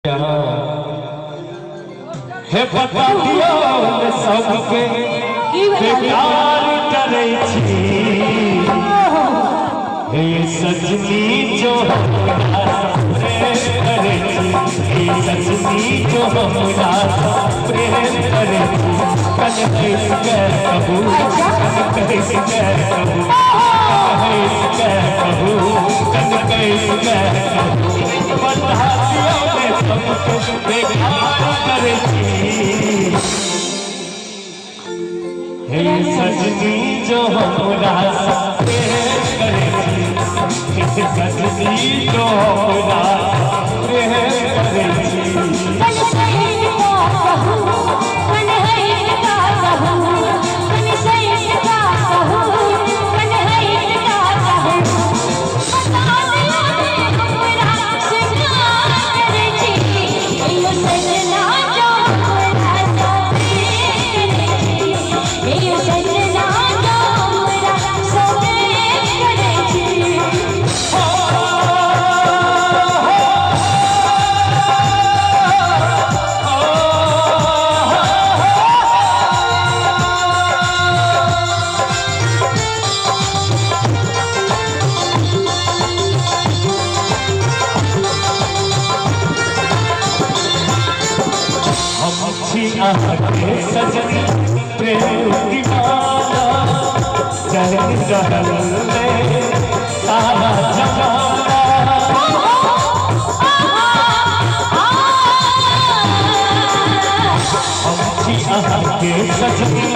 हे बता दियो सबके बेकार करै छी, हे सजनी जो हमरा प्रेम करै छी, हे सजनी जो हमरा प्रेम करै छी। कन हंस के कहू, कन हंस के कहू, कन हंस के कहू, कन हंस के कहू, बता दियो सबके बेकार करै छी, हे सजनी जो हमरा प्रेम करै छी, हे सजनी जो हमरा प्रेम करै छी। अहाँके सजनी प्रेम दीवाना, चैन रहल में सारा जमाना। हम छी अहाँके सजनी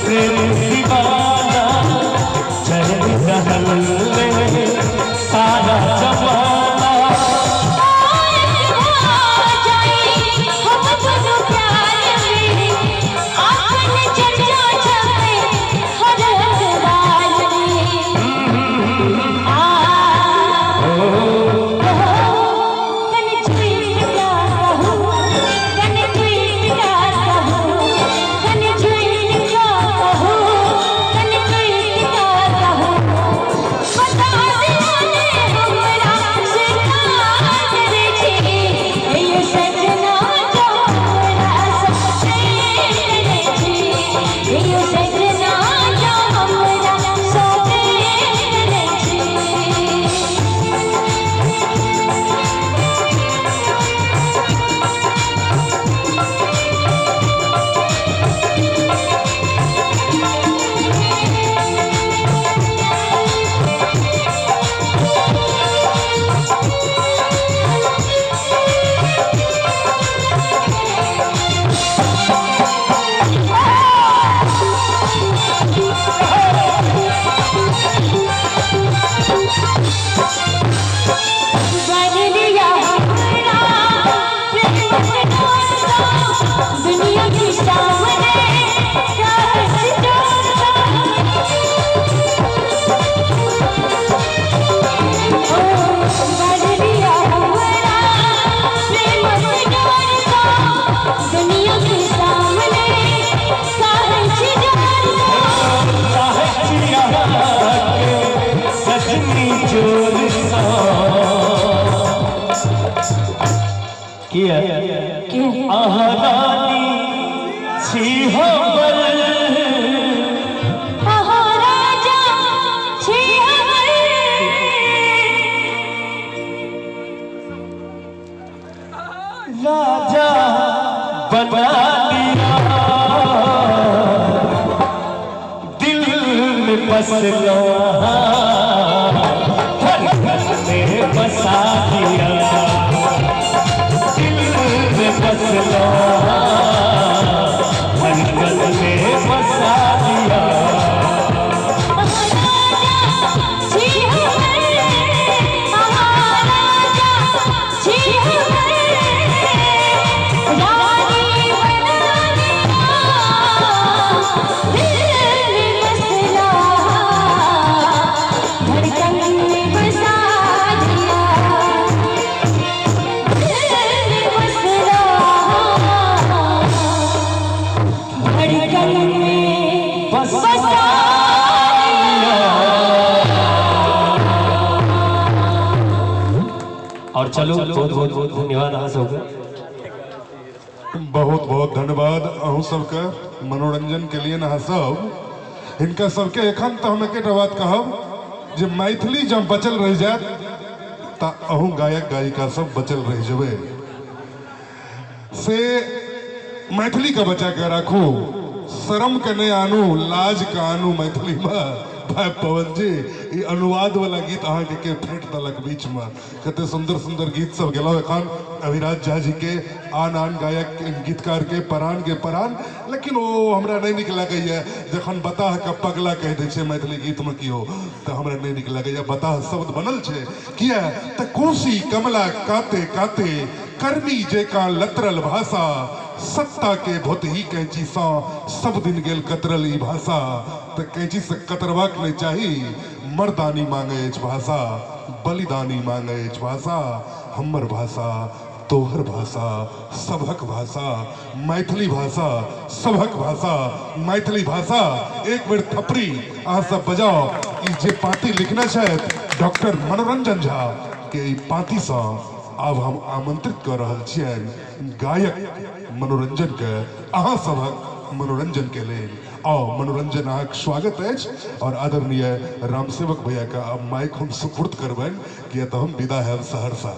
प्रेम दीवाना, चैन रहल में सारा जमाना। अहाँ रानी छी हमर, अहाँ राजा छी हमर। राजा बना लिया दिल में बसलो, धड़कन में बसा दिया, दिल में बसलो, धड़कन में बसा दिया। और चलो बहुत बहुत बहुत धन्यवाद अहाँ सबके। बहुत बहुत धन्यवाद अहूँ सबके मनोरंजन के लिए। अहाँ सब हिनका सबके एखन तो हम एकेटा बात कहब जे मैथिली जब बचल रह जायत त अहूँ गायक गायिका सब बचल रह जेबै। से मैथिली के बचा के राखू, शर्म के नहीं आनू, लाज के आनू मैथिली में। भाई पवन जी, ई अनुवाद वाला गीत अहाँ के फेंट दलक बीच में। कते सुंदर सुंदर गीत सब गेलहुँ एखन अभिराज झा जी के, आन आन गायक गीतकार के, परान के परान। लेकिन ओ हमरा नहीं नीक लगैया जखन बताह के पगला कहि दै छै मैथिली गीत में कियो, तऽ हमरा नहीं नीक लगैया। बताह शब्द बनल छै किया तऽ कोसी कमला काते काते कर्मी जेकाँ लतरल भाषा, सत्ता के भोतही कैंची सँ सब दिन गेल कतरल ई भाषा। तऽ कैंची से कतरबाक नहीं चाही, मर्दानी मांगे अछि भाषा, बलिदानी मांगे अछि भाषा। हमर भाषा तोहर भाषा सबहक भाषा, मैथिली भाषा सबहक भाषा, मैथिली भाषा। एक बेर थपड़ी अहाँ सब बजाओ। ई जे पाँति लिखने छथि डॉक्टर मनोरंजन झा के, ई पाँति सँ आब हम आमंत्रित कऽ रहल छियनि गायक मनोरंजन के अहाँ सबहक मनोरंजन के लेल। आओ मनोरंजन अहाँके स्वागत अछि। और आदरणीय रामसेवक भैया के आब माइक हम सुपुर्द करबनि, किया तऽ हम विदा हैब सहरसा।